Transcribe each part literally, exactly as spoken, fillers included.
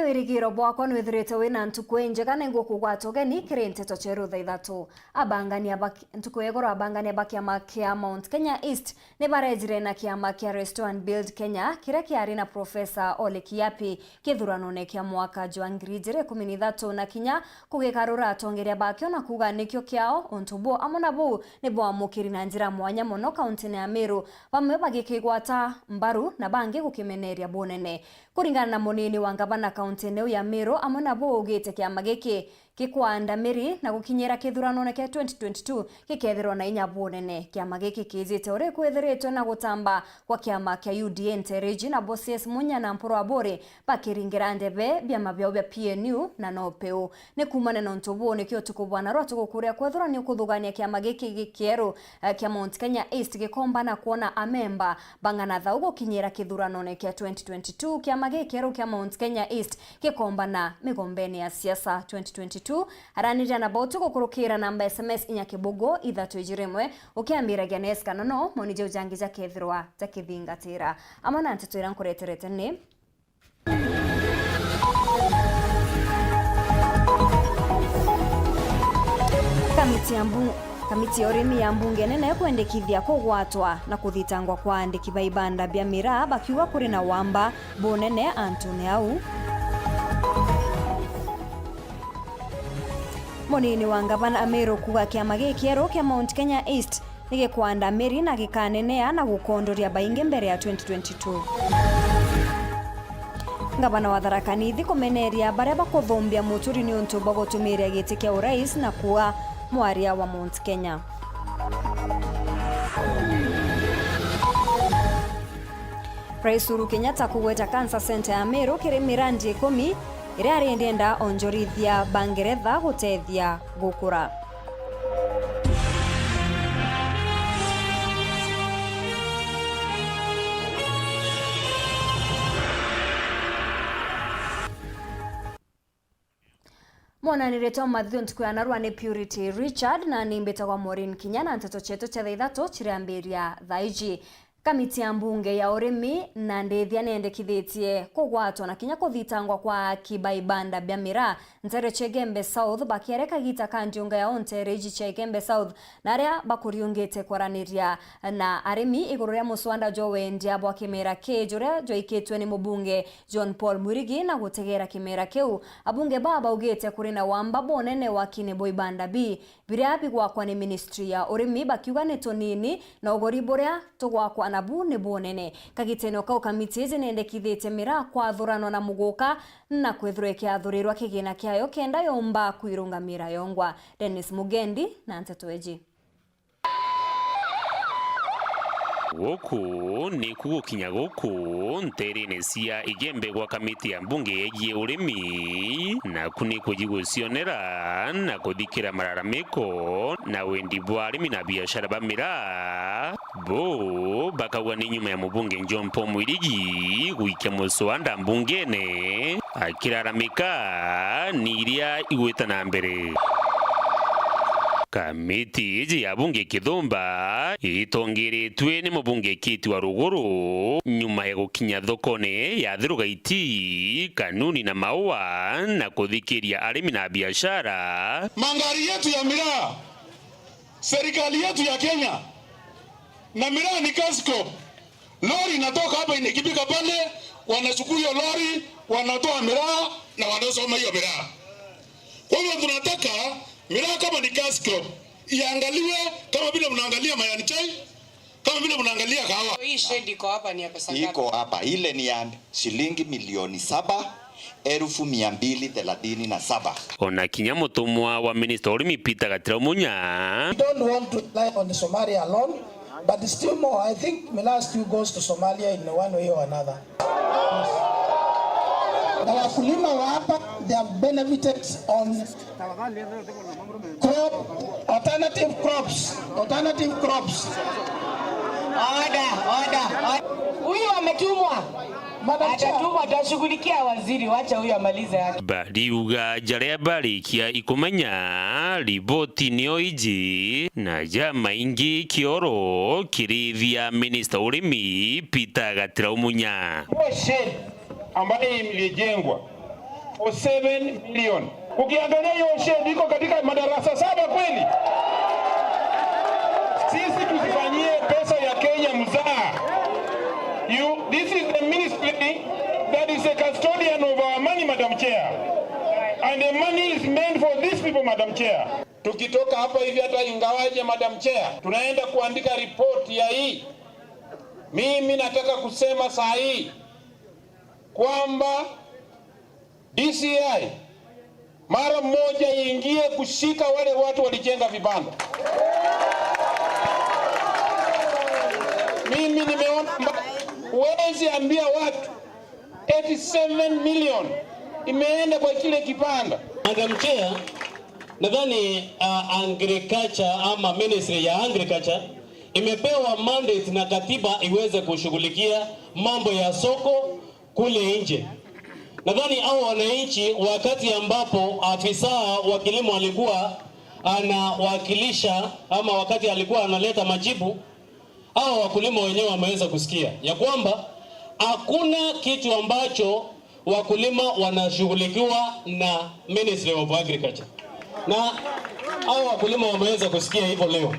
Wirigiro bwakwa nwithirite wina ntuku injega, na ingukugwata ugeni kiri nteto cieru thaa ithatu. Abangania ba, ntuku ya igoro, abangania ba kiama kia Mount Kenya East ni barejire na kiama kia Restore and Build Kenya, kiria kiari na Professor Ole Kiapi kithuranone kia mwaka jwa ngiri ijiri ikumi na ithatu, na kinya kugikarura atongeria bakio na kuuga nikio kiao. Untu buu amwe na buu ni bwamukiri na njira mwanya mono kauntine ya Meru, bamwe bagikigwata mbaru na bangi gukimeneria bunene. Kuringana na munini wa ngavana kauntine iu ya Meru, amwe na buu augite kiama giki gikwanda miri na gukinyira kithuranone kia twenty twenty-two gikethirwa na inya bunene. Kiama giki kiijite uria kwithiritwe na gutamba kwa kiama kia U D A, Ntereji na Moses Munya na Mpuru Aburi bakiringira ndebe biama biao bia P N U na NOPEU. Ni kuumania na untu buu nikio utuku bwa narua tugukuria kwethirwa ni ukuthugania kiama giki gikieru, eh, kia Mount Kenya East gikombana kwona amemba bang'ana thau gukinyira kithuranone kia twenty twenty-two. Kiama gikieru kia Mount Kenya East gikombana migombene ya siasa twenty twenty-two. Araniria na bau tugukurukira namba S M S inya kibugu ithatu ijiri imwe, ukiambiragia Nes Kanono, moni jau jangi jakethirwa jakithingatira. Amwe na nteto iria nkureterete ni Kamiti ya mbu-, kamiti ya urimi ya mbunge nene kwendekithia kugwatwa na kuthitangwa kwa aandiki ba ibanda bia miraa, bakiuga kuri na wamba bunene antune au. Munini wa ngavana Amiru kuuga kiama gikieru kia Mount Kenya East ni gikwanda miri na gikanenea na gukondoria baingi mbere ya twenty twenty-two. Ngavana wa Tharaka Nithi kumeneria baria bakuthumbia muturi niuntu bwa gutumiria giti kia urais na kuua mwaria wa Mount Kenya. Rais Uhuru Kenyatta kugweta Cancer Centre ya Meru kiri mirandi ikumi iria arindenda onjorithia ba Ngeretha gutethia gukura. Mwananirite wa mathithu ntuku ya narua ni Purity Richard, na ni mbitagwa Maureen Kinya, na nteto cietu cia thaa ithatu ciriambiria thaa iji. Kamiti ya mbunge ya urimi na ndithia niyendekithitie kugwatwa na kinya kuthitangwa kwa aaki ba ibanda bia miraa nteere cia Igembe South, bakiaria kagita ka ndiunga yao nteere iji cia Igembe South, na aria bakuriungite kwaraniria na arimi iguru ria muswanda jwa wendia bwa kimera kii juria jwaikitwe ni mubunge John Paul Mwirigi na gutegera kimera kiu. Abunge baa baugite kuri na wamba bunene wakini bwa ibanda bii biria bigwakwa ni ministry ya urimi, bakiuga ni tunini na uguri buria tugwakwa nabu ni bunene. Kagitene o kau, kamiti iji niyendekithitie miraa kwathuranwa na muguka na kwithirwa ikiathurirwa kigina kiayo kenda yomba kwirungamira yongwa. Dennis Mugendi na nteto iji. Guku niku gukinya guku nteerene cia Igembe gwa kamiti ya mbunge yegie urimi, naku ni kuji gucionera na kuthikira malalamiko na wendi bwa arimi na biashara ba miraa. Bo bakauga ni nyuma ya mubunge John Paul Mwirigi gwikia muswanda mbungene, akiraramika ni iria igwita na mbere. Kamiti iji ya bunge kithumba itongeretue ni mubunge Kiti wa Ruguru nyuma ya gukinya thokone ya Thiru Gaiti, Kanuni na Maua na kuthikiria arimi na biashara. Mangari yetu ya miraa, serikali yetu ya Kenya, na miraa ni cash crop. Lori inatoka hapa, ikifika pale, wanachukua hiyo lori, wanatoa miraa na wanasoma hiyo miraa. Kwa hivyo tunataka miraa, kama ni cash crop, iangaliwe kama vile mnaangalia majani chai, kama vile mnaangalia kahawa. Hii shade iko hapa ni ya pesa ngapi? Iko hapa, ile ni ya shilingi milioni saba elfu mia mbili thelathini na saba. Ona kinya mutumwa wa minista urimi Peter Gatira Umunya. We don't want to rely on Somalia alone, but still more, I think miraa still goes to Somalia in one way or another. Na wakulima wa hapa, they have benefited on crop, alternative crops, alternative crops. Order, order, order. Huyu ametumwa. Madam Chair. Atatumwa, atashughulikia waziri, wacha huyu amalize yake. Bariuga jaria barikia ikumenya, riboti nio iji, na jamaingi kioro kirithia minista urimi Peter Gatira Umunya. Hiyo shed ambayo ilijengwa for seven million. Ukiangalia hiyo shade iko katika madarasa saba kweli? Sisi tusifanyie pesa ya Kenya mzaa. You, this is the ministry that is a custodian of our money, Madam Chair. And the money is meant for these people, Madam Chair. Tukitoka hapa hivi, hata ingawaje, Madam Chair, tunaenda kuandika report ya hii. Mimi nataka kusema saa hii kwamba D C I mara moja iingie kushika wale watu walijenga vibanda. Mimi nimeona mba-, huwezi ambia watu eti seven million imeenda kwa kile kibanda. Madam Chair, nadhani, uh, agriculture ama ministry ya agriculture imepewa mandate na katiba iweze kushughulikia mambo ya soko kule nje. Nadhani hao wananchi, wakati ambapo afisa wa kilimo alikuwa anawakilisha ama wakati alikuwa analeta majibu, hao wakulima wenyewe wameweza kusikia ya kwamba hakuna kitu ambacho wakulima wanashughulikiwa na Ministry of Agriculture, na hao wakulima wameweza kusikia hivyo leo,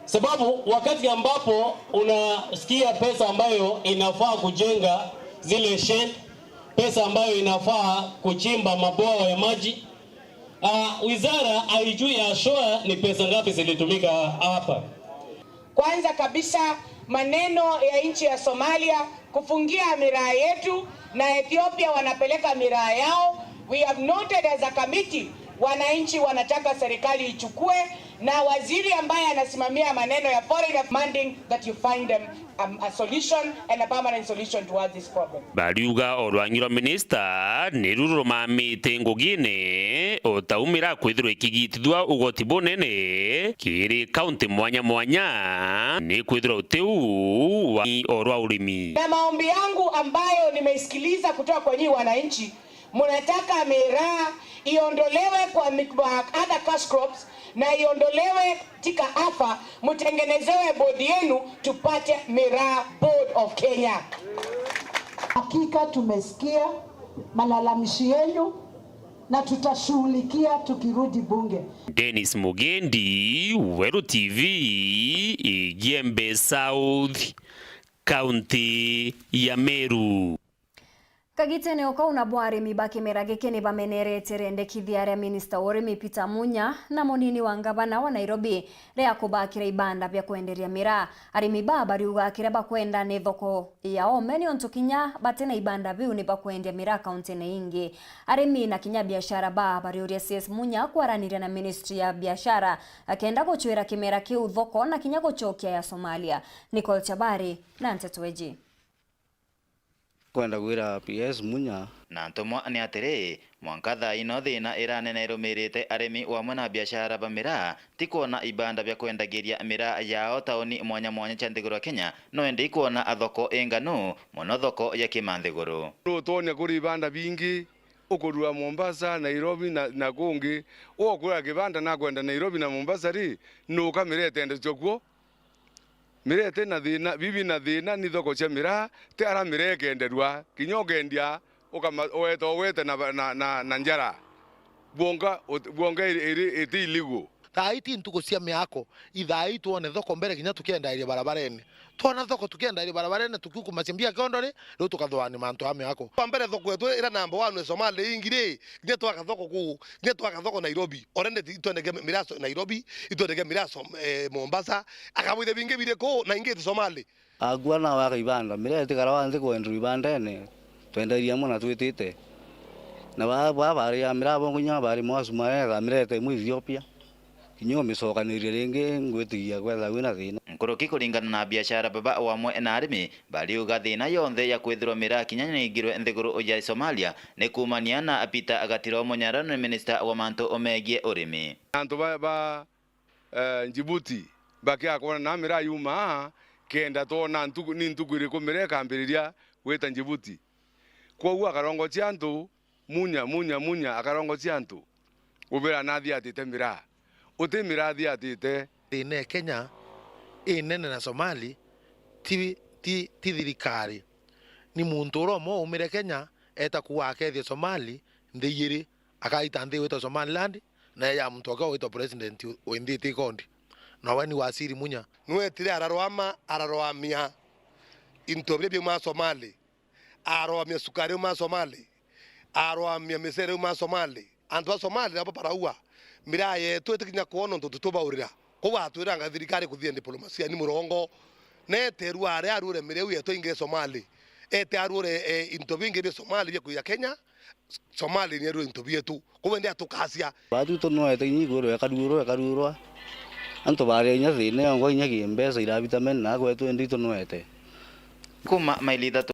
sababu wakati ambapo unasikia pesa ambayo inafaa kujenga zile shed, pesa ambayo inafaa kuchimba mabwawa ya maji, ah, wizara haijui haswa ni pesa ngapi zilitumika hapa. Kwanza kabisa, maneno ya nchi ya Somalia kufungia miraa yetu na Ethiopia wanapeleka miraa yao. We have noted as a committee, wananchi wanataka serikali ichukue, na waziri ambaye anasimamia maneno ya foreign demanding that you find them, um, a solution and a permanent solution towards this problem. Bariuga o rwangi rwa minista niru rurumamite ngugine o ta umira kwithirwa ikigitithua ugoti bunene kiri kaunti mwanya mwanya, ni kwithirwa utiu wa o rwa urimi. Na maombi yangu ambayo nimeisikiliza kutoka kwa nyinyi wananchi, mnataka miraa iondolewe kwa mi-, kwa other cash crops na iondolewe katika afa, mtengenezewe board yenu, tupate miraa board of Kenya. Hakika tumesikia malalamishi yenu na tutashughulikia tukirudi bunge. Dennis Mugendi, Weru T V, Igembe South, kaunti ya Meru. Kagitene o kau nabo arimi ba kimera giki ni bamenerete rendekithia ria minista wa urimi Peter Munya na munini wa ngavana wa Nairobi ria kubakira ibanda bia kwenderia miraa. Arimi baa bariuga kiria bakwenda ni thoko ya ome, niuntu kinya bati na ibanda biu ni bakwendia miraa kauntine ingi. Arimi na kinya biashara baa bariuria C S Munya kwaraniria na ministry ya biashara akenda gucwira kimera kiu thoko na kinya gucokia ya Somalia. Nicole Chabari na nteto iji. Kwenda gwira P S Munya. Na ntumwa ni atiri, mwanka thaa ino thina iranene irumirite arimi wamwe na biashara ba miraa, ti kwona ibanda bia kwendagiria miraa yao tauni mwanya mwanya cia nthiguru ya Kenya, no indi ikwona thoko inganu, mono thoko ya kimanthiguru. Nutwonia kuri ibanda bingi, ukurua Mombasa, Nairobi na, na kungi, ukwira kibanda nakwenda Nairobi na Mombasa ri, nuka miraa itendetwe kuo? Miraa iti na thina, bibi na thina ni thoko cia miraa, ti ara miraa ikenderua, kinya ukendia, ukama-, uweta, uwete na, na, na, na njara. Bwonga, ut-, bwonga iri, iri, iti illegal. Thaa ii ti ntuku cia miako, ithaa ii twone thoko mbere kinya tukiendaeria barabarene. Twona thoko tukiendaeria barabarene, tukiukumacia mbia kiondo ri, riu tukathoani mantu a miako. Kwa mbere thoko yetu ira number one e Somali ingi ri, kinya twaka thoko kuu, kinya twaka thoko Nairobi. Already itwendeke miraa so-, Nairobi, itwendeke miraa so-, eh, Mombasa, akabwithia bingi biri kuu na ingi iti Somali. Akua nawe aka ibanda, miraa itikarawa nthi kwenderwa ibandene, twenderia amwe na twitite. Na ba, ba bari ya miraa bo kinya bari mwasu maretha miraa ite imwe Ethiopia. Kinya umicokanirie ringi, ngwitigia kwethagwa wina thina. Nkuruki kuringana na biashara baba wamwe na arimi, bariuga thina yonthe ya kwithirwa miraa kinya ningirwe nthiguru ya Somalia ni kuumania na Peter Gatiro Munya uria ni minista wa mantu megie urimi. Antu ba, ba, eh, Djibouti bakiakwona na miraa yuma aa, kenda twona ntuku, ni ntuku iriku miraa ikambiriria gwita Djibouti. Kwoguo akarongocia antu, Munya, Munya, Munya, akarongocia antu. Ubira nathiatite miraa. Uti miraa athiatite. Thina e Kenya inene na Somali ti, ti, ti thirikari. Ni muntu uria umwe umire Kenya, eta kuuga akethie Somali, Nthi ijiri, akaita nthi igwitwa Somaliland, na ya muntu aki ugwitwa president u-, wi nthi iti ikondi. Nowe ni waziri Munya. Nwetire araroama, araroamia into biria biuma Somali, aroamia sukari uma Somali, aroamia micere uma Somali. Antu ba Somali nabo baraua. Miraa yetu itikinya kwona untu tutubaurira. Kou atwiranga thirikari kuthithia diplomasia ni murongo. Neterua aria aruure miriu yetu ingi Somali. Ete aruure, e, into bingi bi Somali bia kuija Kenya. Somali ni aruure into bietu. Kou indi atukacia. Batu tunwete inya iguru, ekaruurwa, ekaruurwa. Antu baria inya thina yongwa inya ki mbeca ira vitamin na kwetu indi tunwete. Kuma maili ithatu.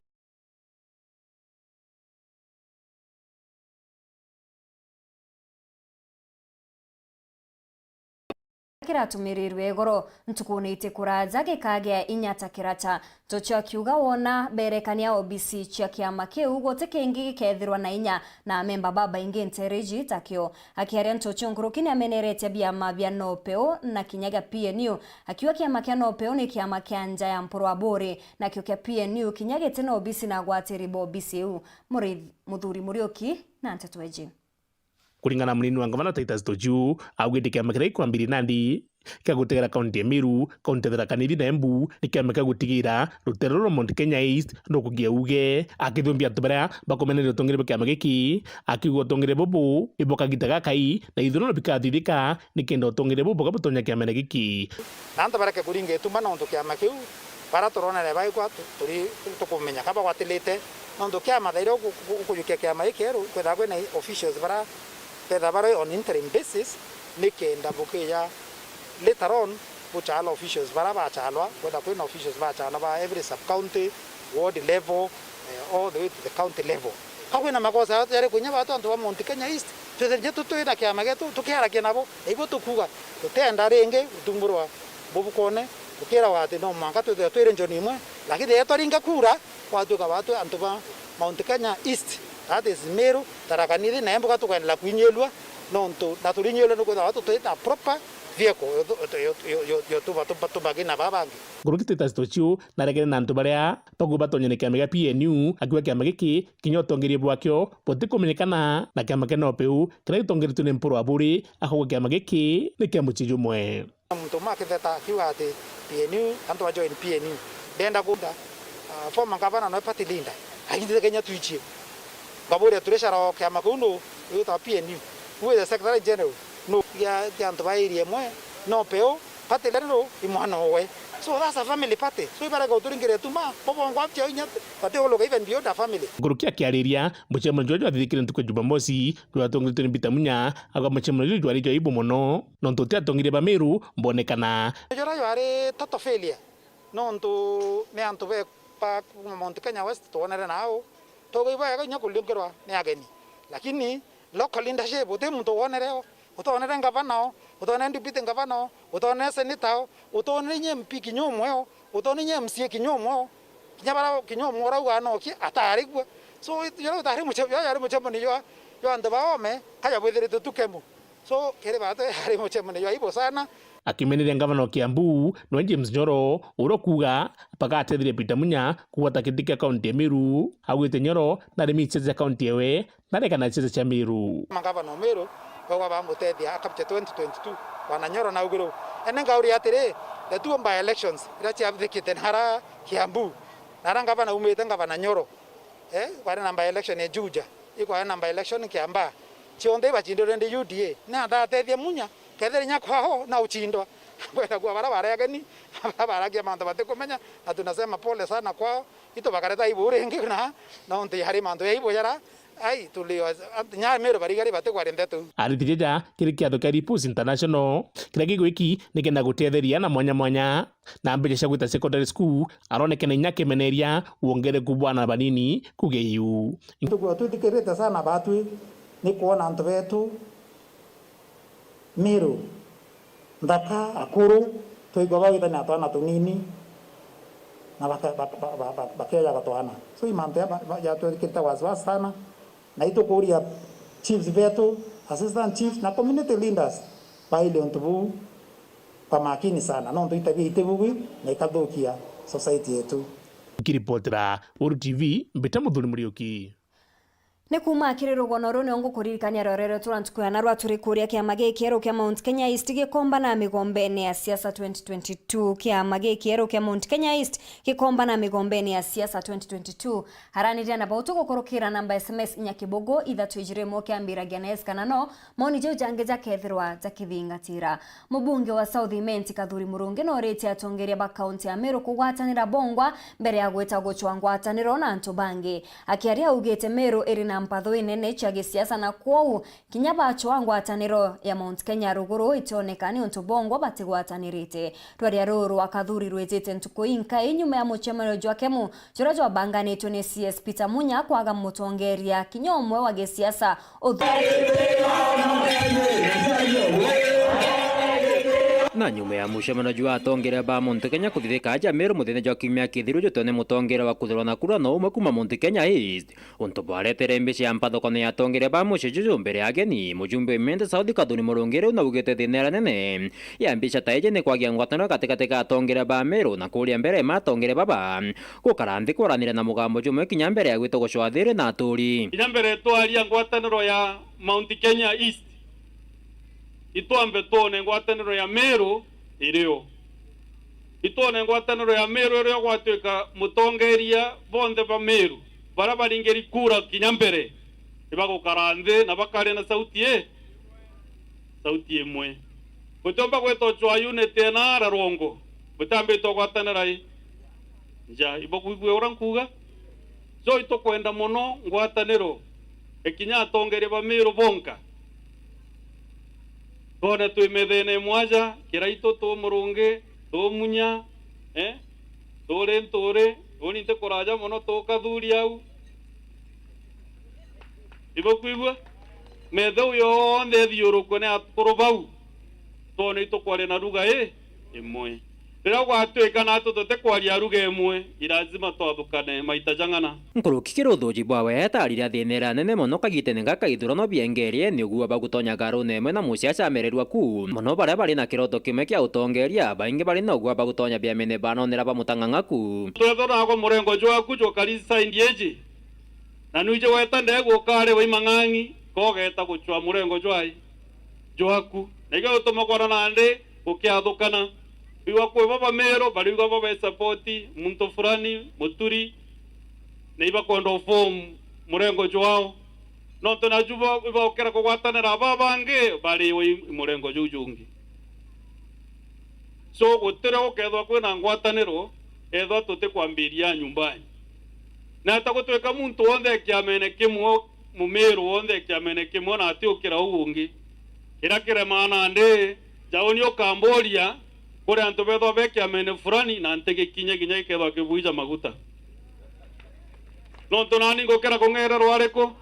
Kiratumirirwe igoro ntukuni iti kuraja gikagea inya ta kirata. Ntochi akiuga wona berekania obisi cia kiama kiu guti kingi gikethirwa na inya na amemba babaingi ntereji takio. Akiaria Ntochi nkuruki ni ameneretie biama bia NOPEU na kinya gia P N U, akiuga kiama kia NOPEU ni kiama kia nja ya mpuru wa buri, nakio kia P N U kinya giti na obisi na agwatiri ba obisi iu. Murithi-, Muthuri Muriuki na nteto iji. Kuringana na munini wa ngavana Titus Toju, augite kiama kiria gikwambiria nandi kia gutegera kaunti ya Meru, kaunti ya Tharaka Nithi na Embu, ni kiama kia gutigira rutere ruru rwa Mount Kenya East rukugia uge. Akithumbia antu baria bakumeneria utongeri bwa kiama giki, akiuga utongeri bubu ni bwa kagita gakai na ithurano bikathithika nikenda utongeri bubu buga butonya kiamene giki. Na antu bareke kuringa ituma nontu kiama kiu, bara turonere baigwa tu-, turi, tukumenya ka bagwatilite. Nontu kiama thaira uku-, uku-, ukujukia kiama gikieru, kwethaga kwina officials bara, betha bara on interim basis, nikenda bukija later on buchala officials bara bachalwa, kwetha kwina officials bachalwa ba every sub county, ward level, eh, all the way to the county level. Ka kwina makosa jari kunya batu antu ba Mount Kenya East, twithirije tu-, twina kiama gietu, tukiaragia nabo, na ibo tukuga, tutenda ringi gutumburwa bubukone, tukirawa ati no mwanka twithirwe twi region imwe, lakini riria twaringa kura, gwatuika batu antu ba Mount Kenya East, that is Meru, Tharaka Nithi na Embu, tukwendelea kuinyilua, nontu na turinyilua ni kwithirwa batu twina proper vehicle yo tu-, yo, yo, yo, yo tuba-, tuba-, tubagi na baa bangi. Nkuruki Titus Tochiu naregene na antu baria bakuuga batonye na kiama gia P N U, akiuga kiama giki kinya utongeria bwakio butikumenyekana na kiama kia NOPEU kiria gitongeretue ni Mpuru Aburi, akauga kiama giki ni kia mucii jumwe. Muntu umwe akitheta akiuga ati P N U, antu ba join P N U. Ndenda kuunda, ah, former governor noe party leader, aindite Kenya twichie. Ngaburia treasurer o kiama kiu nu, witwa P N U. Who is the secretary general? Nu, kia, kia antu ba area imwe, NOPEU, party leader nu, i mwana owe. So that's a family party. So ibarega uturingira ituma, bo bongwa tia inya, bati uluka even beyond a family. Nkuruki akiariria mucemanio juria jwathithikire ntuku ya Jumamosi, jwatongeretue ni Peter Munya, auga mucemanio juju jwari jwa aibu mono, nontu uti atongeria ba Meru mbonekana. Jura jwari total failure, nontu ni antu be, ba kuma Mount Kenya West twonere nao, twauga ibwega kinya kuriungirwa ni ageni, lakini local leadership, uti muntu wonere o, utonere ngavana o, utonere deputy ngavana o, utonere senator o, utonere inya M P kinya umwe o, utonere inya M C A kinya umwe o, kinya bara kinya umwe urauga anokie atari kuo. So, jura utari muce-, jura jari mucemanio jwa, jwa antu baome, kaja bwithiritwe tu Kemu. So, kiri batu ari mucemanio jwa aibu sana. Akimeneria ngavana o Kiambu, nwe James Nyoro, uria ukuuga bagatetheria Peter Munya kugwata giti kia kaunti ya Meru, augite Nyoro nari minister cia kaunti ewe, narekana ciaca cia Meru. Magavana o Meru, bagwa bamutethia akabite twenty twenty-two. Bwana Nyoro naugirwe, ene ngauri atiri, the two by elections, iria ciathikite nara Kiambu, nara ngavana umite ngavana Nyoro. Eh, kwari na by election ya Juja, ikwari na by election Kiambaa. Cionthe ibacindirwe ndi U D A. Na ndatethia Munya, kethira inya kwao na uchindwa. Kwenda kuwa bara bare ageni, bara baragia mantu batikumenya, na tunasema pole sana kwao. Itu bakareta aibu ringi na, nontu yari mantu ya aibu yara, ai, tulio, nya Meru barigari batikwari ndeto. Ariti jaja kiri kiatho kia Ripples International, kiria gigwiki nikenda gutetheria na mwanya mwanya na mbeca cia gwita secondary school, aronekana inya akimeneria wongereku bwa ana banini kugia iu. Tukuwa twithikirite sana batwi ni kwona antu betu Meru nthaka, akuru, twaigua bagwitania twana tunini, na baka-, baka-, ba-, ba-, ba-, bakeejaga twana. So, i mantu ya ba-, ba-, jatwikirite wasiwasi sana, na itukuria chiefs betu, assistant chiefs, na community leaders baile untu buu kwa makini sana, nontu itabia iti bubi na ikathukia society yetu. Nkiripotera Uru T V, mbita Muthuri Muriuki. Ni kuuma kiri rugono ruu nio ngukuririkania rorere tura ntuku ya narua turi kuria kiama gikieru kia Mount Kenya East gikomba na migombene ya siasa twenty twenty-two. Kiama gikieru kia Mount Kenya East gikomba na migombene ya siasa twenty twenty-two. Araniria na bau tugukurukira namba S M S inya kibugu ithatu ijiri imwe ukiambiragia na yes kana no, moni jau jangi jakethirwa jakithingatira. Mubunge wa South Imenti Kathuri Murungi noritie atongeria ba kaunti ya Meru kugwatanira bongwa mbere ya gwita gucwa ngwataniro na antu bangi. Akiaria augite Meru iri na mpatho inene cia gisiasa na kwou kinya bacwa ngwataniro ya Mount Kenya ruguru itioneka niuntu bongwa batigwatanirite. Rwaria ruru rwa Kathuri rwitite ntuku inkai nyuma ya mucemanio jwa Kemu juria jwabanganitwe ni C S Peter Munya kwaga mutongeria kinya umwe wa gisiasa uthu- Na nyuma ya mucemanio jwa atongeria ba Mount Kenya kuthithika aja Meru muthenya jwa kiumia kithiru jutwe ni mutongeria wa kuthurwa na kura no umwe kuma Mount Kenya East, untu bwaretere mbica ya mpathukano ya atongeria ba mucii juju mbere ya ageni. Mujumbe wa Imenti South Kathuri Murungi riu naugite thina iria nene ya mbica ta iji ni kwagia ngwataniro gatigati ga atongeria ba Meru na kuria mbere ma atongeria baba gukara nthi kwaraniria na mugambo jumwe kinya mbere ya gwita gucwa thiri na aturi. Kinya mbere twaria ngwataniro ya Mount Kenya East, itwambe twone ngwataniro ya Meru irio. Itwone ngwataniro ya Meru irio gwatuika mutongeria bonthe ba Meru baria baringiri kura kinya mbere ibagukara nthi na bakaria na sauti i sauti imwe. Butiumba gwita ucwa unity na ara rwongo butambite ugwatanira i nja. Ibakwigua uria nkuuga? So itukwenda mono ngwataniro ikinya atongeria ba Meru bonka. Twone twi methene imwe aja, Kiraitu, tu Murungi, tu Munya, eh? Turi Nturi, uni nti kuraja mono, tu Kathuri au. Ibukwigua? Metheu yonthe ithiurukwe ni akuru bau. Twone itukwaria na ruga i imwe. Riria gwatuika natu tutikwaria ruga imwe, i lazima twathukane maita jang'ana. Nkuruki kiri uthuji bwawe, etarire thina iria nene mono kagitene gaka ithurano biengerie ni ugua bagutonya ngarune imwe na muciaca amererua ku. Mono baria bari na kiroto kimwe kia utongeria, baingi bari na ugua bagutonya biamene banonera bamutang'ang'a ku. Twethirwa nagwa murengo jwaku jukari side iji, na nwiji weta ndegu ukariwa i mang'ang'i, ka ugeta gucwa murengo jwai jwaku. Na igio gituma kwona nandi gukiathukana. Igua kwi baba Meru, bariigua baba support muntu fulani, Muturi, na ibakwenda u form murengo jwao. Nontu naju bo ibaukira kugwatanira aba bangi bariwe i murengo juu jungi. So, gutirio gukethwa kwina ngwataniro, ethwa tutikwambiria nyumbani. Na ata gutwika muntu wonthe e kiamene kimwe, Mumiru wonthe e kiamene kimwe, na atiukira uu ungi. Kiria kiremaa nandi, njauni ukamburia, kuri antu bethwa be kiamene fulani, na ntigikinye kinya gikethwa kibuija maguta. Nontu nani ngukira kung'ererwa ariku?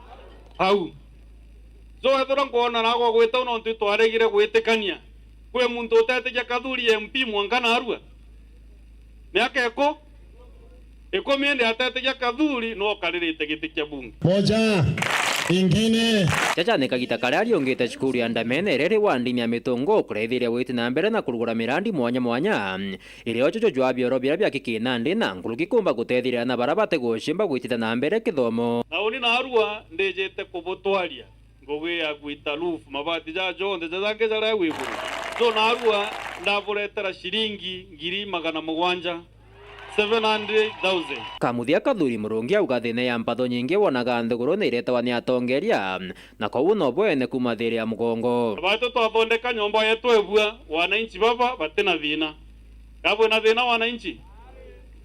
Au. So, ethirwa nkwona nagwa gwita u nontu itwaregire gwitikania. Kwi muntu utetikia Kathuri M P mwanka narua? Miaka iku? Ikumi indi atetikia Kathuri, no ukaririte giti kia bunge. Moja, ingine. Chacha ni kagita karia ariungite cukuru ya Ndamene iria iri wandini ya Mitungu, kureithiria gwiti na mbere na kurugura mirandi mwanya mwanya. Irio juju jwa bioro biria biakikie nandi na nkuruki kumba guteethirira na baria batigucimba gwitite na mbere kithomo. Na uni narua ndijite kubutwaria ngugi ya gwita roof, mabati ja jonthe jajangi jaria gwi iguru. So narua ndaburetera ciringi ngiri magana mugwanja, seven hundred thousand. Kamuthia Kathuri Murungi auga thina ya mpatho nyingi wonaga nthiguru ni iretewa ni atongeria, na kwou no bwene kuuma thiiri ya mugongo. Baitu twathondeka nyomba yetu ebua, wananchi baba batina thina. Ka bwina thina wananchi?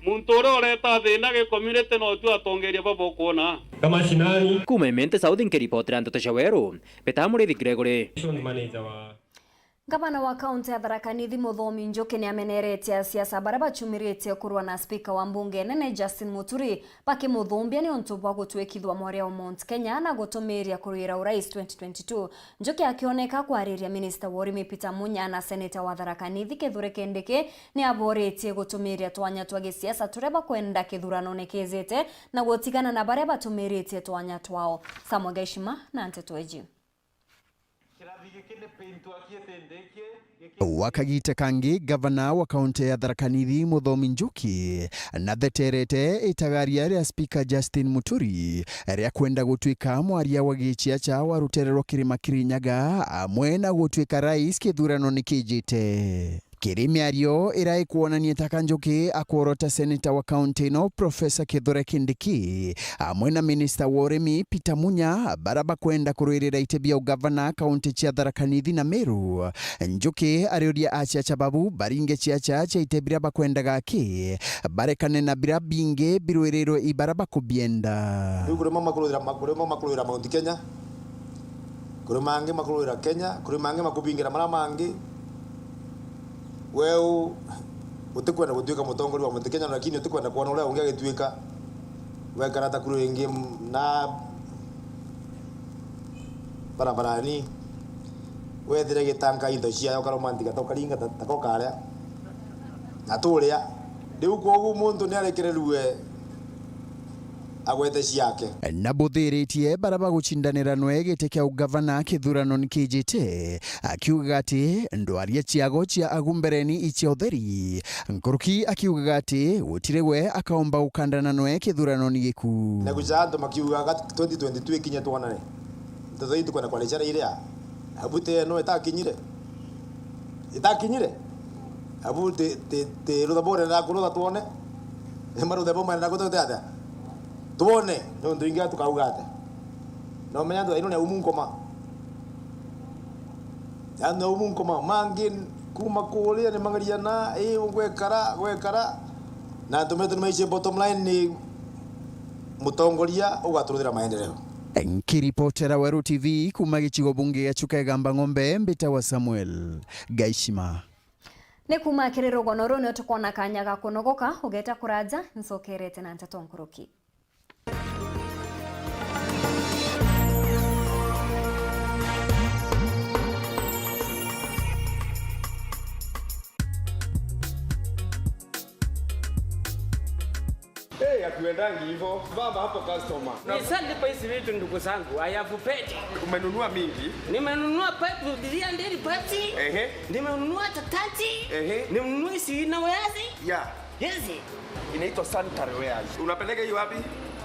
Muntu uria ureta thina gi community no tu atongeria baba ukwona. Kama shinani. Kuuma Imenti South nkiripotera nteto cia Weru, Peter Muriithi Gregory. Manager wa Ngavana wa kaunti ya Tharaka Nithi Muthomi Njuki ni ameneretie asiasa baria bachumiritie kurua na spika wa mbunge nene Justin Muturi, bakimuthumbia niuntu bwa gutwikithua mwaria wa Mount Kenya na gutumiria kurwira urais twenty twenty-two. Njuki akioneka kwariria minista wa urimi Peter Munya na seneta wa Tharaka Nithi Kithure Kindiki, ni aboritie gutumiria twanya twa gisiasa turia bakwenda kithuranone kiijite na gutigana na baria batumiritie twanya twao. Samuel Gaishima na nteto iji. Kirathi giki ni pintu akiete ndiki. Wa kagita kangi, gavana wa kaunti ya Tharaka Nithi, Muthomi Njuki, natheterete itagaria ria spika Justin Muturi ria kwenda gutwika mwaria wa giciaca wa rutere rwa Kirima Kirinyaga, amwe na gutwika rais kithuranone kijite. Kiri miario ira ikwonania ta ka Njuki akworota seneta wa kaunti ino, Professor Kithure Kindiki, amwe na minista wa urimi Peter Munya, bara bakwenda kurwirira iti bia ugavana kaunti cia Tharaka Nithi na Meru. Njuki ariuria aciaca babu baringe ciaca cia iti biria bakwendaga aki, barekane na biria bingi birwirirwe i bara bakubienda. Riu kuri mo makurwira, kuri mo makurwira Mount Kenya, kuri mangi makurwira Kenya, kuri mangi makubingira maria mangi. Weu utikwenda gutwika mutongoria wa Mount Kenya, lakini utikwenda kwona uria ungi agitwika. Wekara ta kuru ingi na barabarani, wethire gitanka into ciayo, ukaromantika ta ukaringa ta, ta ko karia na turia. Riu kwogu muntu niarekererue agwete ciake. Na buthiritie bara bagucindanira nwe giti kia ugavana kithurano nikijite, akiugaga ati ndwaria ciago cia agu mbereni icia utheri. Nkuruki akiugaga ati gutiri we akaomba gukandana nwe kithurano ni giku. Na guca antu makiugaga twenty twenty-two ikinye twonane. Nteto ii tukwenda kwaricia riria. Abu ti eno itakinyire. Itakinyire. Abu ti, ti, ti rutha bore na kurutha twone. Ni marutha bo mwana kutote atia? Twone, nontu ingi tukauga atia? Na umenya antu aino ni aumu nkoma. Antu aumu nkoma, mangi kuma kuria ni mangaria na, ii, gwekara, gwekara. Na antu metu ni maicie bottom line ni mutongoria ugaturuthira maendeleo. Nkiripotera Weru T V kuma gicigo bunge gia Chuka Igamba Ng'ombe, mbitawa Samuel Gaishima. Ni kuma kiri rugono ruu nio tukwona kanya ga kunogoka, ugeta kuraja, ncokerete na nteto nkuruki. Hey, hatuendangi hivyo. Baba hapo customer. Nishalipa hizi vitu ndugu zangu. I have paid. Umenunua mingi? Nimenunua pipe, three hundred pipes. Ehe. Nimenunua tatati. Ehe. Nimenunua hizi inawezi. Yeah. Hizi. Inaitwa sanitary wares. Unapeleka hiyo wapi?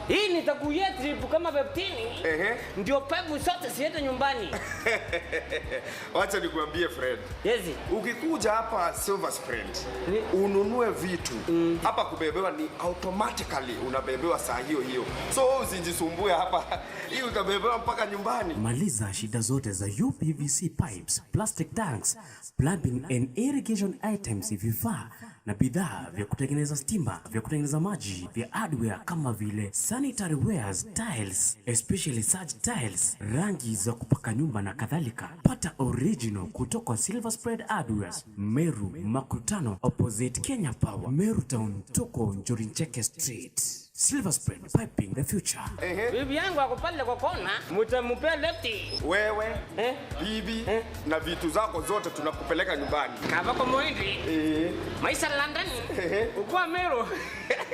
Hii nitakuia trip kama fifteen. Ehe. Ndio pipe zote ziende nyumbani. Wacha nikuambie, friend. Yes. Ukikuja hapa Silver Spring, ni- ununue vitu. Mm. Hapa kubebewa ni automatically, unabebewa saa hiyo hiyo. So, wewe usijisumbue hapa. Hii utabebewa mpaka nyumbani. Maliza shida zote za U P V C pipes, plastic tanks, plumbing and irrigation items, vifaa na bidhaa vya kutengeneza stima, vya kutengeneza maji, vya hardware kama vile sanitary wares, tiles, especially such tiles, rangi za kupaka nyumba na kadhalika. Pata original kutoka Silver Spread Hardwares, Meru Makutano, opposite Kenya Power, Meru Town, tuko Njuri Ncheke Street. Silver Spread, piping the future. Ehe. Bibi yangu ako pale kwa kona, mtampea left. Wewe, eh? Bibi, eh? Na vitu zako zote tunakupeleka nyumbani. Kava kwa Moindi. Eh. Maisha London. Ehe. Ukua Meru.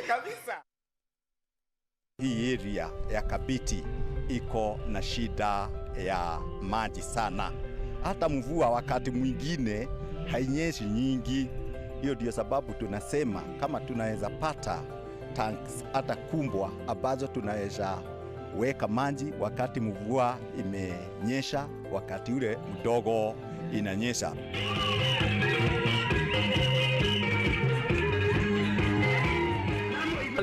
Kabisa. Hii area ya Kabiti iko na shida ya maji sana. Hata mvua wakati mwingine hainyeshi nyingi. Hiyo ndio sababu tunasema kama tunaweza pata tanks hata kumbwa ambazo tunaweza weka maji wakati mvua imenyesha, wakati ule mdogo inanyesha.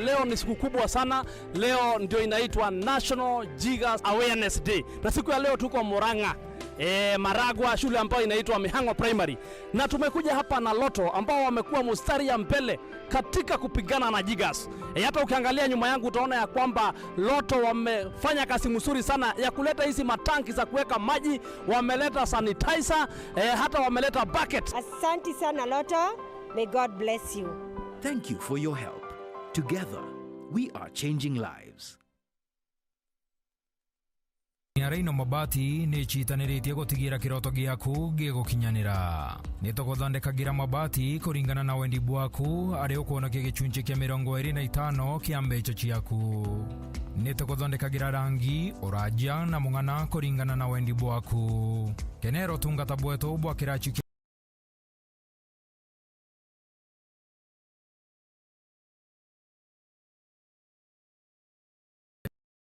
Leo ni siku kubwa sana. Leo ndio inaitwa National Jigas Awareness Day. Na siku ya leo tuko Murang'a, eh, Maragwa, shule ambayo inaitwa Mihango Primary. Na tumekuja hapa na Lotto ambao wamekuwa mstari ya mbele katika kupigana na jigas. Eh, hata ukiangalia nyuma yangu utaona ya kwamba Lotto wamefanya kazi mzuri sana ya kuleta hizi matanki za kuweka maji, wameleta sanitizer, eh, hata wameleta bucket. Asante sana Lotto. May God bless you. Thank you for your help. Together, we are changing lives. ya Rhino Mabati ni icitaniritie gutigira kiroto giaku gigukinyanira. Ni tuguthondekagira mabati kuringana na wendi bwaku, ari ukwonokia gicunci kia mirongo iri na itano kia mbeca ciaku. Ni tuguthondekagira rangi, uraja na mung'ana kuringana na wendi bwaku. Kenera utungata bwetu bwa kiraci kia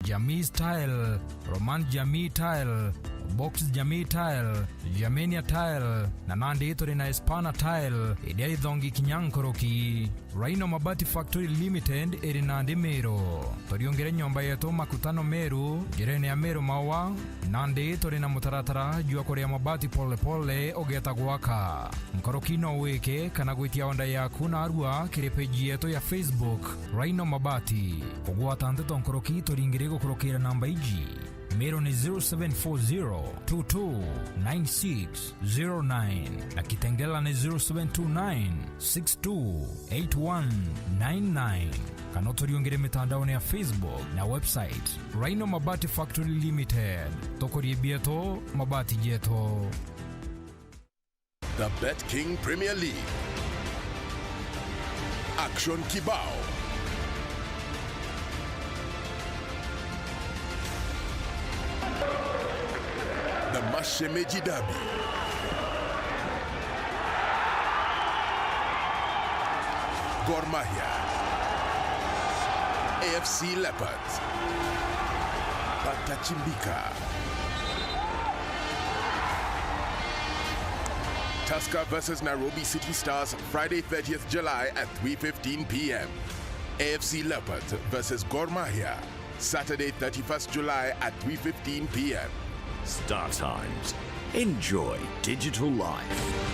Jamii Style, Roman Jamii Tile, Box Jamii Tile, Germania Tile, na nandi turi na Espana Tile, iria ithongi kinya nkuruki. Rhino Mabati Factory Limited iri nandi Meru. Turiungire nyomba yetu Makutano Meru, njirene ya Meru Maua, nandi turi na mutaratara jwa kuria mabati pole pole ugeeta gwaka. Nkuruki no wike kana gwitia order yaku narua kiri page yetu ya Facebook, Rhino Mabati. Kugwata nteto nkuruki turingire gukurukira namba iji. Meru ni zero seven four zero two two nine six zero nine na Kitengela ni zero seven two nine six two eight one nine nine. Kana uturiungire mitandaone ya Facebook na website, Rhino Mabati Factory Limited. Tukurie bietu, mabati jetu. The Bet King Premier League. Action kibao. The Mashemeji Derby. Gor Mahia. A F C Leopards. Patachimbika. Tusker versus Nairobi City Stars, Friday, thirtieth July at three fifteen p m. A F C Leopards versus Gor Mahia, Saturday, thirty-first July at three fifteen p m. Star Times. Enjoy digital life.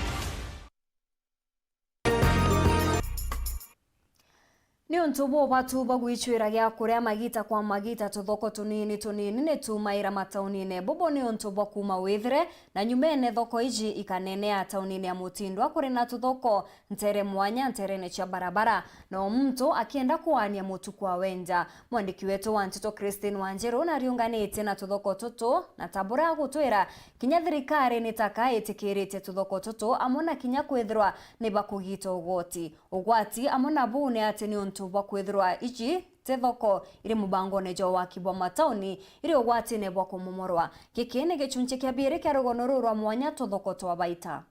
Niuntu bwa ubatu bwa gwicwira gia kuria magita kwa magita, tuthoko tunini tunini ni tuumaira mataunine. Bubu niuntu bwa kuuma withire, na nyumene thoko iji ikanenea taunine ya Mutindwa. Kuri na tuthoko ntere mwanya nterene cia barabara, na o muntu akienda kuania mutu kwa wenja. Mwandiki wetu wa nteto Christine Wanjiru nariunganitie na tuthoko tutu, na ta buria agutwira, kinya thirikari ni taka itikiritie tuthoko tutu, amwe na kinya kwithirwa ni bakugita ugoti. Ugwati amwe na buu ni ati niuntu bwa kwithirwa iji ti thoko iri mubangone jwa waki bwa matauni, iri ugwatine bwa kumomorwa. Giki ni gicunci kia biiri kia rugono ruu rwa mwanya tuthoko twa baita.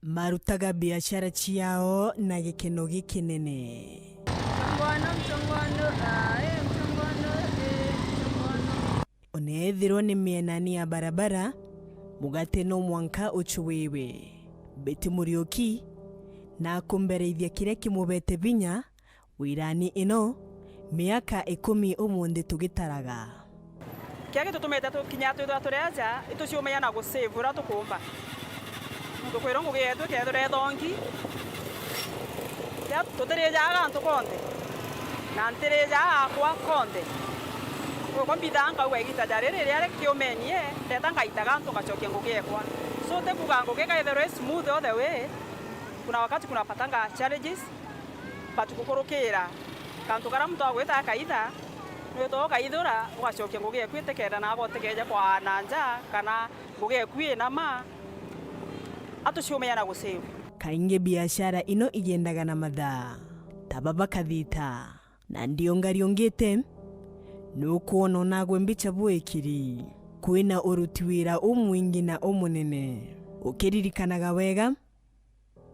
Marutaga biashara ciao na gikeno gikinene. Mchongoano, mchongoano, ah, eh, mchongoano, eh, mchongoano. Ona ethirwa ni mienani ya barabara, mugate no mwanka uchuiwe. Betty Muriuki na akumbereithia kiria kimubete vinya wirani ino miaka ikumi umunthi tugitaraga. Kiria gitutumite tukinya twithirwa turi aja, ituciumagia na gusave uria tukumba. Nontu kwirwa ngugi yetu ikethirwa ithongi, ria tutirijaga gantu konthe, na ntirijaga gakwa konthe. Kwogwo mbithaga nkauga, igita ja riri riria rikiumenie, ndeta ngaita gantu ngacokia ngugi ekwa. So, ti kuuga ngugi ikaithirwa i smooth all the way, kuna wakati kunapatanga challenges, but gukurukira kantu karia muntu agwita akaitha, nwitaga ukaithura, ugacokia ngugi eku itikenda na agotegeja kwa na nja, kana ngugi eku ina ma, atuciumagia na gusave. Kaingi biashara ino igendaga na mathaa, ta baba kathita, na ndiungariungite, nukwona onagwe mbicha bwikiri. Kwina uruti wira umwingi na umunene. Ukiririkanaga wega,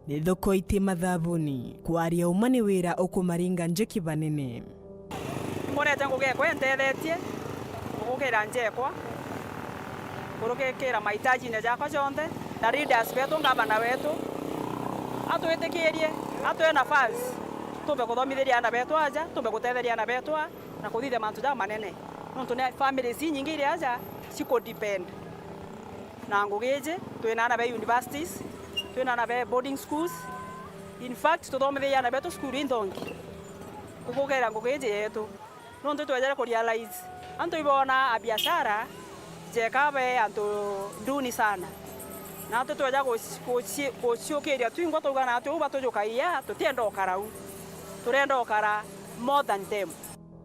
ni thoko iti mathabuni. Kwaria uma ni wira ukumaringa njuki banene. Ngonete ngugi ekwa intethetie kugukira nja ekwa, kurukikira mahitajine jakwa jonthe, na leaders betu, ngavana wetu, atwitikirie, atwe nafasi, tumbe kuthomithiria aana betu aja, tumbe gutetheria aana betu aa, na kuthithia mantu jamanene. Nontu ni families inyingi iri aja, ciku depend na ngugi iji, twina aana be universities, twina aana be boarding schools. In fact, tuthomithagia aana betu cukuru inthongi kugukira ngugi iji yetu. Nontu twejere ku realize, antu ibona a biashara jeka be antu nduni sana. Na antu tweja guci-, guci-, guciukiria twingwa twauga na ati uu batujukagia, tutienda ukara u. Turenda ukara more than them.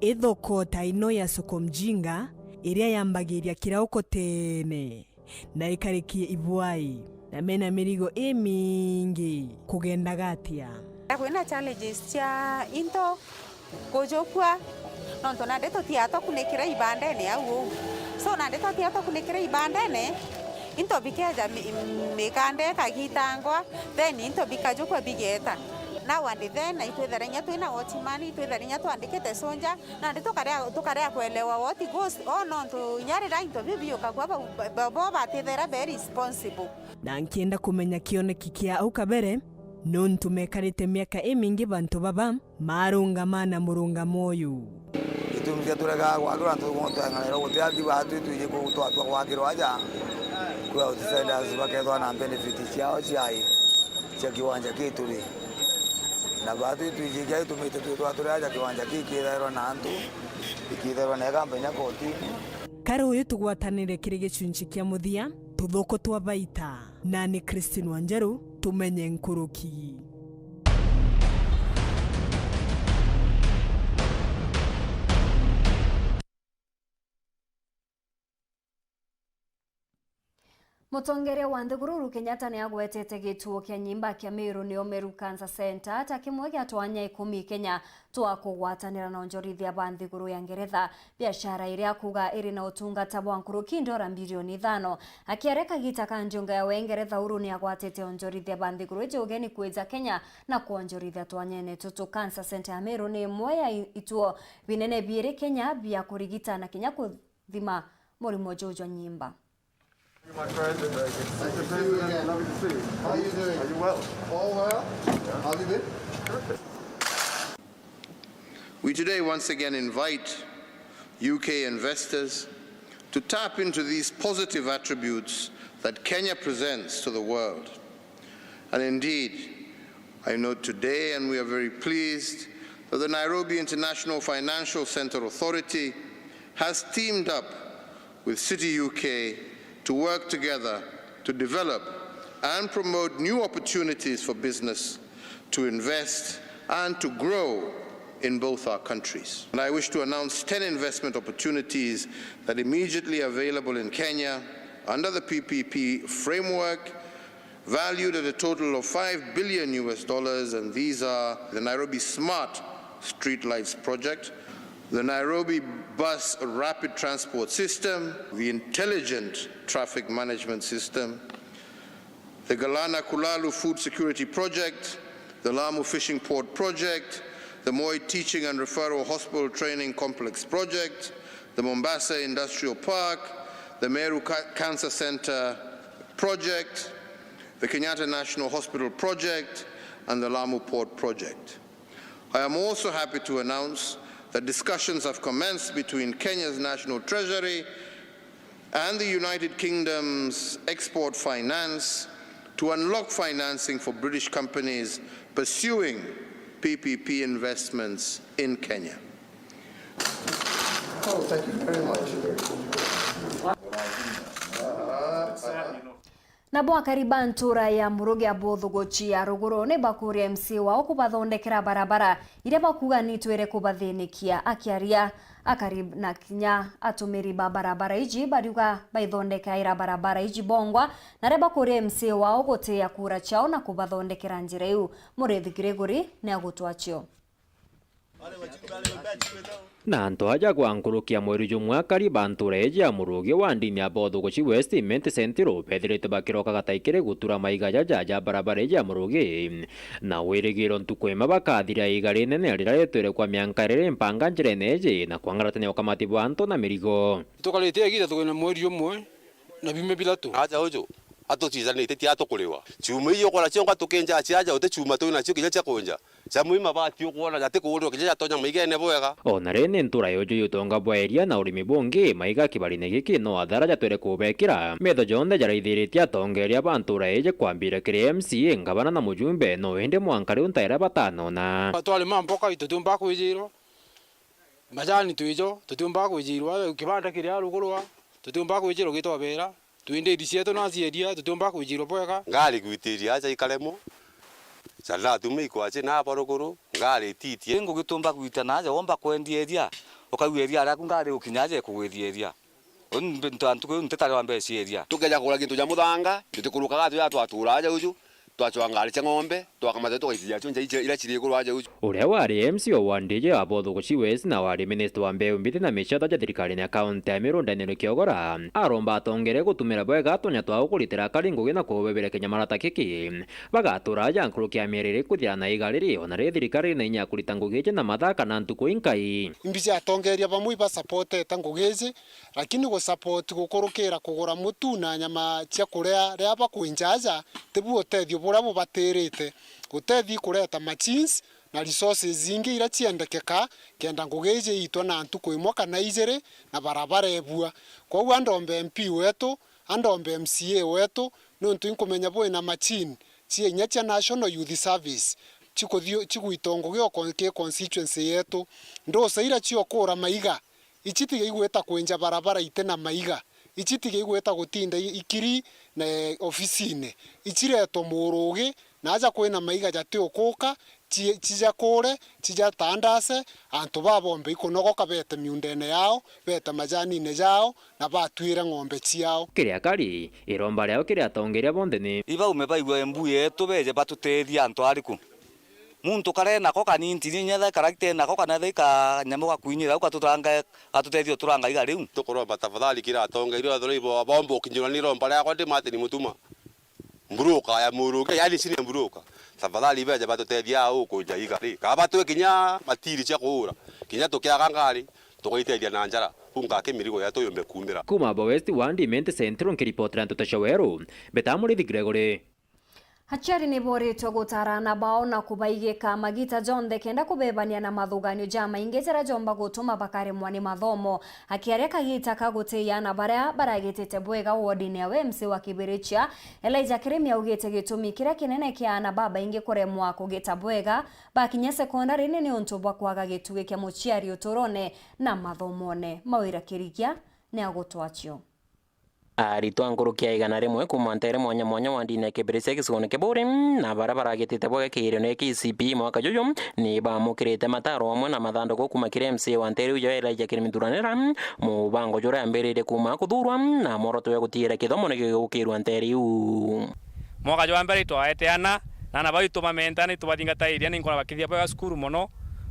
Ithoko ta ino ya soko mjinga iria yambagiria kirauko tene na ikariki ibwai na mena mirigo imingi kugendaga atia? Kwina challenges cia into kujukua, nontu nandi tutiaa twakunikira ibandene au uu. So nandi twatiaa twakunikira ibandene, into bikeja mi- mikanda ikagitangwa, then into bikajukua bigeta. Now and then itwithera inya twina watchman, itwithera inya twandikite soldier, nandi tukarea tukarea kuelewa what goes on, nontu inya riria into biu biukagua bau- ba- bo batithera be responsible. Na nkienda kumenya kioneki kia au kabere, nontu mekarite miaka imingi bantu baba marungama na murungamo uyu. Gitumi kia turegaa gwakirwa antu twang'anirwa guti antu batwi twiji kuu twatua gwakirwa aja, kwi outsiders bakethwa na benefit ciao ciai cia kiwanja ki turi. Na batwi twiji kia itumite twithwa turi aja kiwanja ki kithairwa na antu, ikithairwa na ikampenya kotini. Kari uyu tugwatanire kiri gicunci kia muthia, tuthuku twa baita. Nani Christine Wanjeru, tumenye nkuruki. Mutongeria wa nthiguru Uhuru Kenyatta ni agwetete gituo kia nyimba kia Meru Neo Meru Cancer Centre ta kimwe gia twanya ikumi Kenya twa kugwatanira na onjorithia ba nthiguru ya Ngeretha. Biashara iria akuuga iri na utungata bwa nkuruki ndora mbirioni ithano. Akiaria kagita ka njunga ya Uingeretha, Uhuru ni agwatite onjorithia ba nthiguru iji ugeni kwija Kenya na kwonjorithia twanyene tutu. Cancer Centre ya Meru ni imwe ya i- ituo binene biiri Kenya bia kurigita na kinya kuthima murimo juu jwa nyimba. My friend, and, uh, good to see you again. Lovely to see you. How are you doing? Are you well? All well? How have you been? We today once again invite U K investors to tap into these positive attributes that Kenya presents to the world. And indeed, I note today, and we are very pleased, that the Nairobi International Financial Centre Authority has teamed up with City U K to work together to develop and promote new opportunities for business to invest and to grow in both our countries. And I wish to announce ten investment opportunities that immediately available in Kenya under the P P P framework, valued at a total of five billion U S dollars, and these are the Nairobi Smart Streetlights Project, the Nairobi Bus Rapid Transport System, the Intelligent Traffic Management System, the Galana Kulalu Food Security Project, the Lamu Fishing Port Project, the Moi Teaching and Referral Hospital Training Complex Project, the Mombasa Industrial Park, the Meru Ca- Cancer Centre Project, the Kenyatta National Hospital Project, and the Lamu Port Project. I am also happy to announce that discussions have commenced between Kenya's National Treasury and the United Kingdom's Export Finance to unlock financing for British companies pursuing P P P investments in Kenya. Oh, thank you very much. Nabo akari ba ntura ya Murugi Abothuguchi ya ruguru ni bakuria M C A wao kubathondekera barabara iria bakuuga ni itwire kubathinikia. Akiaria akari na kinya atumiri ba barabara iji bariuga baithondekaira barabara iji bongwa, na aria bakuria M C A wao gutia kura ciao na kubathondekera njira iu. Murithi Gregory ni agutwa cio. Na antu aja gwa nkuruki ya mweri jumwe, akari ba ntura iji ya Murugi wa ndini ya Bothuguchi West, Imenti Central, bethirite bakiroka gatai kiri gutura maiga jaja ja barabara iji ya Murugi, na wirigiro ntuku imwe bakathira iga rinene riria ritwire kwa mianka riri mpanga njirene iji na kwangaratania ukamati bwa antu na mirigo. Tukarite igiita tukwina mweri jumwe na biumia biratu. Aja uju atucijanite ti atukuriwa. Ciuma iji ukona cionka tukinja ciaja uti ciuma twinacio kinya cia kunja. Cia mwi mabati ukwona jatikuurirwa kinya jatonya maigene bwega. Ona ri ni ntura yuju yutonga bwa iria na urimi bungi, maiga kibarine giki no athara jatwire kubekira. Metho jonthe jaraithiritie atongeria ba ntura iji kwambira kiri M C A, ngavana na mujumbe, no indi mwanka riu ntaira batanona. Twarima mboka tutiumba kwijirwa, majani twijo tutiumba kwijirwa, kibanda kiria rugurwa tutiumba kwijirwa gitwabera. Twindiri cietu na cieria, tutiumba kwijirwa bwega. Ngari gwitiria aja ikaremwo. Sala tume ikwache na baruguru, ngari ititie. Ngugitumba gwita naja, womba kwendia eria, ukauga eria riaku ngari ukinya aja ikugwithia eria. Uni ntu antu kuu ntitari wa mbeca eria. Tukeja kugura gintu ja muthanga, tutikurukaga tuja twatura aja uju, twacwa ngari cia ng'ombe, twakamata tugaitithia cio nja iria ciri iguru aja uju. Uria wari M C wa ward ya Bothuguchi West na wari minister wa mbeu mbithi na micatho ja thirikarine ya kaunti ya Meru Daniel Kiogora, aromba atongeria gutumira bwega twanya twa gukuritira akari ngugi na kubebera kinyamara ta giki. Bagatura aja nkuruki ya mieri iri kuthira na iga riri, ona riri thirikari ina inya ya kurita ngugi iji na mathaa kana ntuku inkai. Imbi cia atongeria bamwe ibasapotete ngugi iji, lakini gusapoti gukurukira kugura mutu na nyama cia kuria riria bakwinja aja, tibu utethio buria bubatirite. Utethio ikureta machines na resources ingi iria ciendekeka kenda ngugi iji iitwa na ntuku imwe kana ijiri na barabara ebua. Kwou andombe M P wetu, andombe M C A wetu, niuntu inkumenya bwina machine cia inya cia National Youth Service cikuthio-, cigwitwa ngugi o kon-, ki constituency yetu. Ndusa iria ciokura maiga, ici tiga igwita kwinja barabara iti na maiga, ici tiga igwita gutinda i-, ikiri na, eh, ofisine, iciretwa murugi, na aja kwina maiga jati ukuka, ci-, cija kure, cija tandase, antu babombe ikunogoka bete miundene yao, bete majanine jao, na batwire ng'ombe ciao. Kiri akari, iromba riao kiri atongeria bonthe ni. Ibaume baigua embu yetu beje batutethia antu ariku. Muntu kare nako kanini, inya the character nako kana the kanyamu gakuinyira au katutanga, gatutethia uturanga iga riu. Tukuromba tafadhali kiri atongeria ethirwa ibo bomba ukinyirwa ni iromba riakwa ndi Martin Mutuma. Mburuka ya muruke, yani sine mburuka. Tafadhali beje batutethia au kunja iga ri. Kaba twe kinya matiri cia kuura. Kinya tukiaga ngari, tugaitethia na njara. Kunga kimirigo yetu yumbe kuumira. Kuma Bo West Ward, Imenti Central, nkiripotera nteto cia Weru, Mbeta Murithi Gregory. Aciari ni boritwe gutara aana bao na kubaigika magita jonthe kenda kubebania na mathuganio jamaingi jaria jomba gutuma bakaremwa ni mathomo. Akiaria kagita ka gutiia aana baria baragitite bwega wodine ya M C A wa Kibirichia, Elijah Kirimi augite gitumi kiria kinene kia aana babaingi kuremwa kugita bwega bakinya sekondari ni niuntu bwa kwaga gitugi kia muciari uturone na mathomone. Mawira Kirigia ni agutwacio. Aritwa nkuruki ya igana rimwe kuuma nteere mwanya mwanya wa ndini ya Kibirichia gicigoone kia Buuri, na baria baragitite bwega kigerio kia K C P E mwaka juju, ni baamukirite mataro amwe na mathanduku kuuma kiri M C A wa nteere iu ya Elijah Kirimi Thuranira, mubango juria ambiririe kuuma kuthuurwa na mworoto jwa gutigira kithomo ni gigukirua nteere iu. Mwaka jwa mbere itwaete ana, na ana bau itubamenta na itubathingatairia, ni nkona bakithia bwega cukuru mono.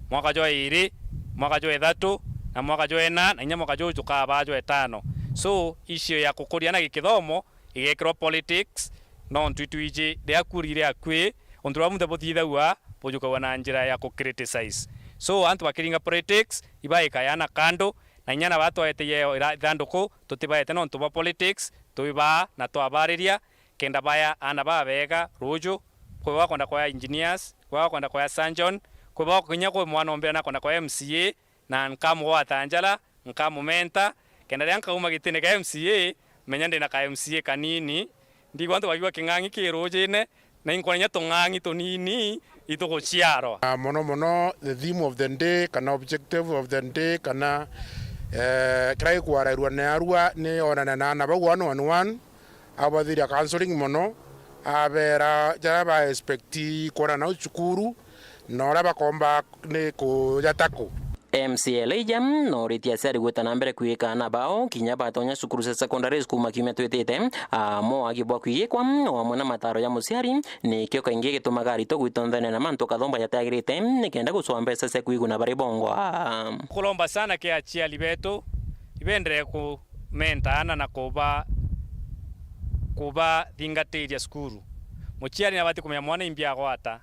Mwaka jwa iiri, mwaka jwa ithatu, na mwaka jwa ina, na inya mwaka juu jukabaa jwa itano. So, issue ya kukuria ana gikithomo igekirwa politics, nontu itwiji riria kurire akui, untu buria bunthe buthithagua bujukagua na njira ya ku criticize. So, antu bakiringa politics, ibaikaya ana kando, na inya na batwaete ithanduku, tutibaete nontu bwa politics, twibaa na twabariria, kenda baya aana babega ruuju, kwi bakwenda kwaya engineers, kwi bakwenda kwaya surgeon, kwi bakinya kwi mwana ombira nakwenda kwaya M C A, na nkamugwata njara, nkamumenta, kenda riria nkauma gitine kia M C A, menya ndina ka M C A kanini, ndigwa antu bakiuga king'ang'i ki ruujine, na inkwona inya tung'ang'i tunini ituguciarwa. Ah, mono mono, the theme of the day, kana objective of the day, kana, eh, kiria gikwarairua ni arua ni onane na aana bau one on one, abathiria counseling mono, abera jaria ba expect kwona nau cukuru, na uria bakomba ni kuja taku. M C A Elijah noritie aciari gwita na mbere kwigika aana bao kinya batonya cukuru cia secondary kuuma kiumia twitite, amo agi bwa kwigikwa, o amwe na mataro ja muciari, nikio kaingi gitumaga aritwa gwitonthania na mantu kathomba jatagirite, nikenda gucwa mbeca cia kwiguna bari bongwa. Kuromba sana ki aciari betu, ibendere kumenta aana na kuba, kubathingatiria cukuru. Muciari nabati kumenya mwana imbi agwata.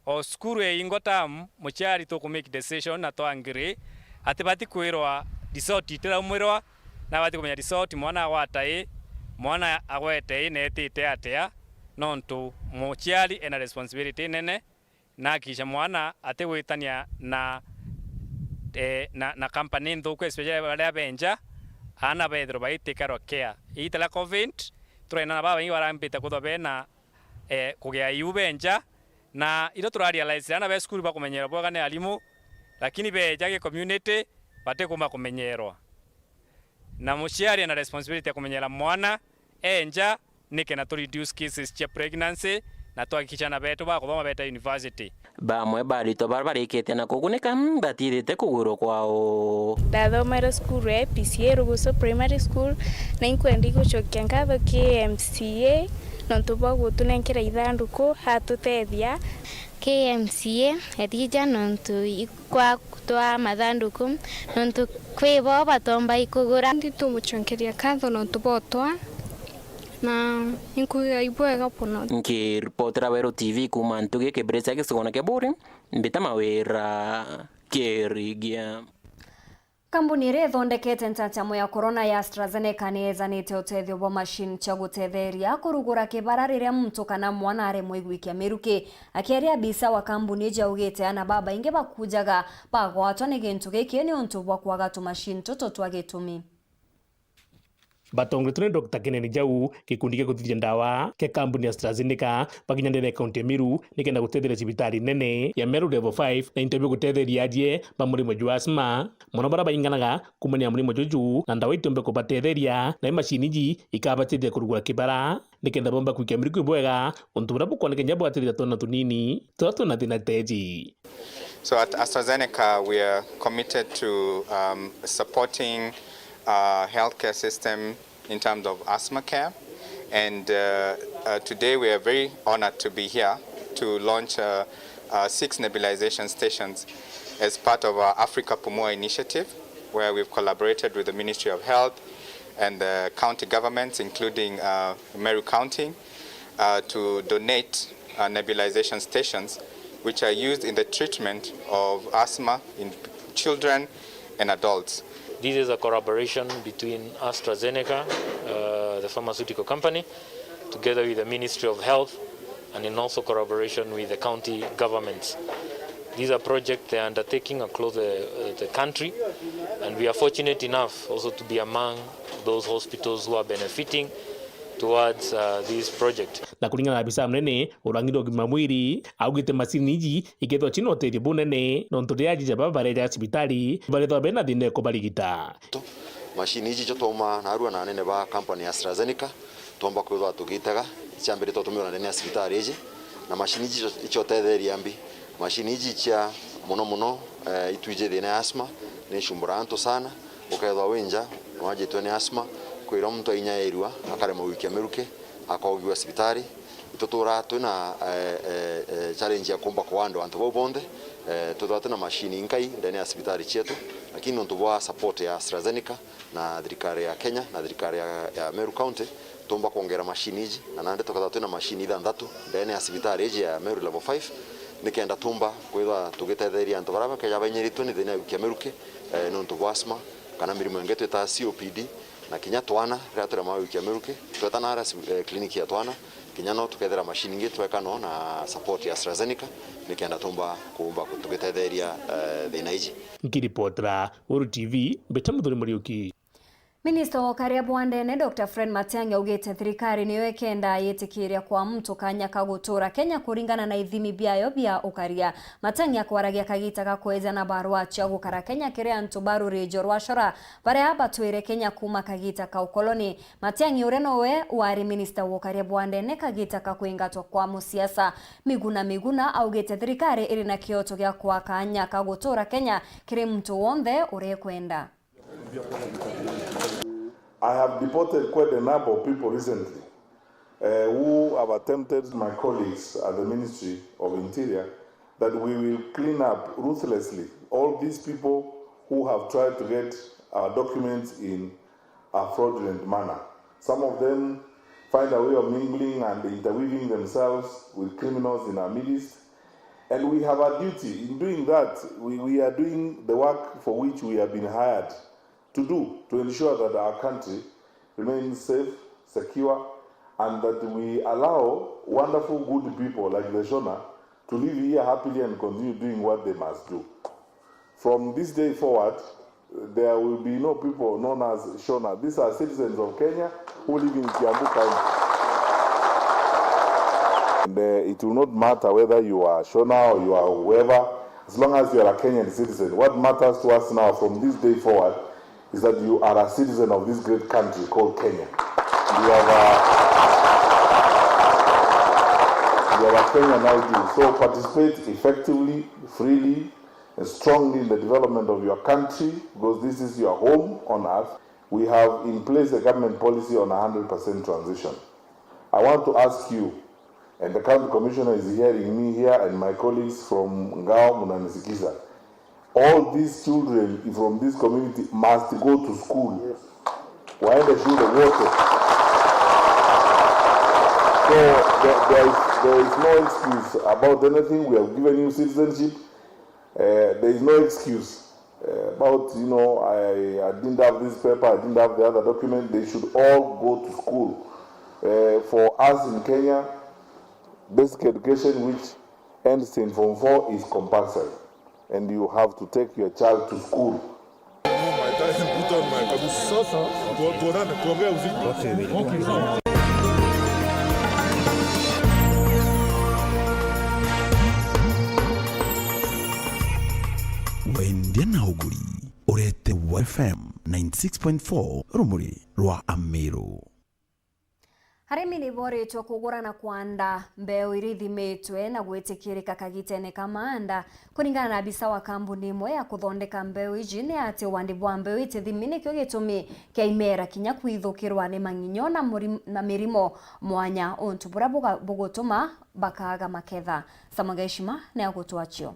O cukuru eingwa term, muciari tuku make decision na twa agree, atibati kwirwa result itiraumwirwa, nabati kumenya result mwana agwata ii, mwana agwete ii na etite atia, nontu muciari ena responsibility nene, na akikisha mwana atigwitania na, eh, na, na company nthuku, especially baria benja, aana bethirwa baitikarwa care. Iita ria covid, turaina na babaingi barambite kwithwa bena, eh, kugia iu benja, na irio turarealize aana be cukuru bakumenyerwa bwega ni arimu, lakini beja gi community batikuma kumenyerwa. Na muciari ena responsibility ya kumenyera mwana e nja, nikenda tu reduce cases cia pregnancy na twakicha na betu bakuthoma beta university. Bamwe ba aritwa bara barikitie na kugunika batithite kugwirwa kwao. Ndathomere cukuru ya A P C A Rugusu Primary School, na inkwenda igucokia nkatho K M C A nontu bwa gutunenkera ithanduku atutethia. K M C A Elijah nontu ikwa kutwaa mathanduku nontu kwi bo batomba ikugura. Ndi tumucokeria nkatho nontu botwa na inkuga ibwega mono. Nkiripotera Weru T V kuuma Ntugi Kibiricia gicigone kia Buri, Mbita Mawira Kirigia. Kambuni iria ithondekete nchachamo ya corona ya AstraZeneca ni yejanite utethio bwa machine cia gutetheria kurugura kibara riria muntu kana mwana aremwe igwikia miruki. Akiaria, abisa wa kambuni iji augite ana babaingi bakujaga bagwatwa ni gintu giki niuntu bwa kwaga tumachine tutu twa gitumi. Batongoretwe ni Doctor Kennedy Jau, gikundi gia kuthithia ndawa kia kambuni ya AstraZeneca bakinya ndene ya kaunti ya Meru nikenda gutetheria cibitari nene ya Meru Level five na into bia gutetheria arie ba murimo jwa asthma, mono bara bainganaga kumania na murimo juju, na ndawa itiumbe kubatetheria, na imashini iji ikabateithia kurugura kibara nikenda bomba kwikia miruki bwega, untu buria bukwoneka kinya bwatetheria twana tunini turia twina thina teji. So at AstraZeneca, we are committed to um, supporting uh, healthcare system in terms of asthma care. And uh, uh, today we are very honored to be here to launch uh, uh, six nebulization stations as part of our Africa Pumua initiative, where we've collaborated with the Ministry of Health and the county governments, including uh, Meru County, uh, to donate uh, nebulization stations which are used in the treatment of asthma in children and adults. This is a collaboration between AstraZeneca, uh, the pharmaceutical company, together with the Ministry of Health, and in also collaboration with the county governments. These are projects they are undertaking across the, uh, the country, and we are fortunate enough also to be among those hospitals who are benefiting towards uh, this project. Na kuringana na abisa munene urangiri wa ugima mwiri, augite macini iji ikethwa cina utethio bunene nontu riria ajija baba bareja cibitari barethwa bena thina ya kubarigita. Macini iji icio twauma narua na anene ba kampani ya AstraZeneca, twomba kwithwa tugitega, iciambiritwe tumiura ndene ya cibitari iji, na macini iji icio, icio tetheria mbi. Macini iji cia mono mono, eh, itwiji thina ya asthma, ni cumbura antu sana, ukethwa wi nja, nwajitwe ni asthma, kwira muntu ainyairua, akaremwa gwikia miruki, akaugirwa cibitari. Ituturaa twina, eh, eh, eh, challenge ya kumba kuwa andu, antu bau bonthe, eh, twithwa twina macini inkai ndene ya cibitari cietu, lakini nontu bwa support ya AstraZeneca, na thirikari ya Kenya na thirikari ya, ya Meru County, tumba kwongera macini iji, na nandi tukethirwa twina macini ithanthatu ndene ya cibitari iji ya Meru Level five, nikenda tumba kwithwa tugitetheria antu baria bakeja bainyiritwe ni thina ya gwikia miruki, eh, nontu bwa asthma kana mirimo ingi twitaga C O P D, na kinya twana riria turema gwikia miruki, twetana aria ci-, eh, clinic ya twana, kinya no tukethira macini ingi tweka no na support ya AstraZeneca, nikenda tumba kumba tugitetheria, eh, thina iji. Nkiripotera Weru T V, Mbita Muthuri Muriuki. Minista wa ukaria bwa ndene, Doctor Fred Matiang'i, augite thirikari niyo ikenda yitikiria kwa muntu kanya ka gutura Kenya kuringana na ithimi biayo bia ukaria. Matiang'i akwaragia kagita ga kwejana barua cia gukara Kenya kiri antu ba rurijo rwa Shona, baria batwire Kenya kuuma kagita ka ukoloni. Matiang'i, uria nowe wari minista wa ukaria bwa ndene kagita ka kwingatwa kwa musiasa Miguna Miguna, augite thirikari iri na kioto gia kwa kanya ka gutura Kenya kiri muntu wonthe uria ekwenda. I have deported quite a number of people recently, eh, who have attempted, my colleagues at the Ministry of Interior, that we will clean up ruthlessly all these people who have tried to get our documents in a fraudulent manner. Some of them find a way of mingling and interweaving themselves with criminals in our midst. And we have a duty in doing that. We, we are doing the work for which we have been hired to do to ensure that our country remains safe, secure, and that we allow wonderful, good people like the Shona to live here happily and continue doing what they must do. From this day forward, there will be no people known as Shona. These are citizens of Kenya who live in Kiambu County. And, uh, it will not matter whether you are Shona or you are whoever, as long as you are a Kenyan citizen. What matters to us now from this day forward is that you are a citizen of this great country called Kenya. You have a, you Wakenya now do. So participate effectively, freely, and strongly in the development of your country, because this is your home on earth. We have in place a government policy on a hundred percent transition. I want to ask you, and the county commissioner is hearing me here, and my colleagues from Ngao, munanisikiza. All these children from this community must go to school. Waende shule wote. So there, there is, there is no excuse about anything. We have given you citizenship. Uh, there is no excuse, uh, about, you know, I, I didn't have this paper, I didn't have the other document. They should all go to school. Uh, for us in Kenya, basic education, which ends in form four, is compulsory, and you have to take your child to school. Put on my kabisa. Sasa, tu-, tuonane, tuongee usiku. Okay. Wendia na uguri, urete wa F M ninety six point four, rumuri rwa Amiru. Arimi ni boritwe kugura na kwanda mbeu iria ithimitwe na gwitikirika kagitene ka maanda. Kuringana na abisa wa kambuni imwe ya kuthondeka mbeu iji, ni ati wandi bwa mbeu itithimi nikio gitumi kia imera kinya kwithukirwa ni mang'inyo na murim-, na mirimo mwanya, untu buria buga-, bugutuma bakaaga maketha. Samuel Gaishima ni agutwachio.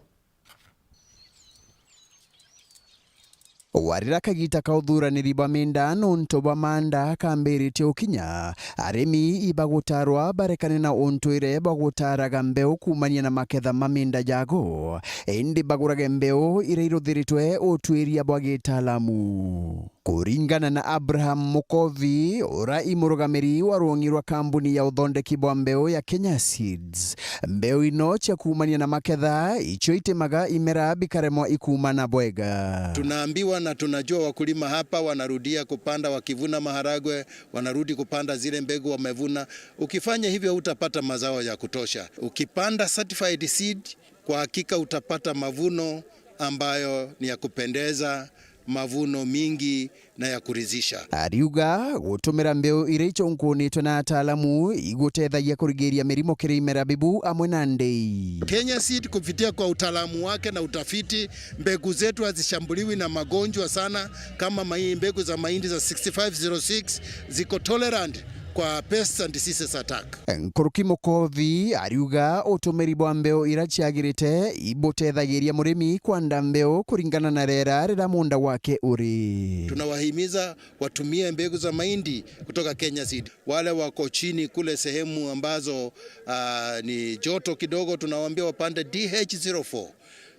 Warira kagita ka uthuraniri bwa minda nontu bwa maanda kambiritie ukinya, arimi ibagutarwa barekane na untwire bwa gutaraga mbeu kuumania na maketha ma minda jago, indi bagurage mbeu iria iruthiritwe utwiria bwa gitaalamu. Kuringana na Abraham Mukovi, ura i murugamiri wa rwong'i rwa kambuni ya uthondeki bwa mbeu ya Kenya Seeds, mbeu ino cia kuumania na maketha icio itimaga imera bikaremwa ikuumana bwega. Tunaambiwa na tunajua wakulima hapa wanarudia kupanda, wakivuna maharagwe, wanarudi kupanda zile mbegu wamevuna. Ukifanya hivyo, hutapata mazao ya kutosha. Ukipanda certified seed, kwa hakika utapata mavuno ambayo ni ya kupendeza, mavuno mingi na ya kuridhisha. Ariuga gutumira mbeu iria iconkunitwe na ataalamu igutethagia kurigiria mirimo kiri imera bibu amwe na ndei. Kenya Seed, kupitia kwa utaalamu wake na utafiti, mbegu zetu hazishambuliwi na magonjwa sana kama mai-, mbegu za mahindi za sixty-five zero six, ziko tolerant kwa pests and diseases attack. Nkuruki Mukovi ariuga utumiri bwa mbeu iria ciagirite ibutethagiria murimi kwanda mbeu kuringana na riera riria munda wake uri. Tunawahimiza watumie mbegu za mahindi kutoka Kenya Seed. Wale wako chini kule sehemu ambazo, ah, ni joto kidogo, tunawaambia wapande D H zero four.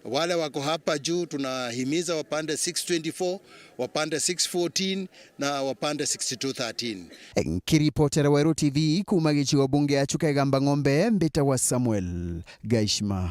Wale wako hapa juu tunahimiza wapande six twenty-four, wapande six fourteen na wapande sixty-two thirteen. Nkiripotera Weru T V kuuma gicigo bunge ya Chuka Igamba Ng'ombe, mbitagwa Samuel Gaishima.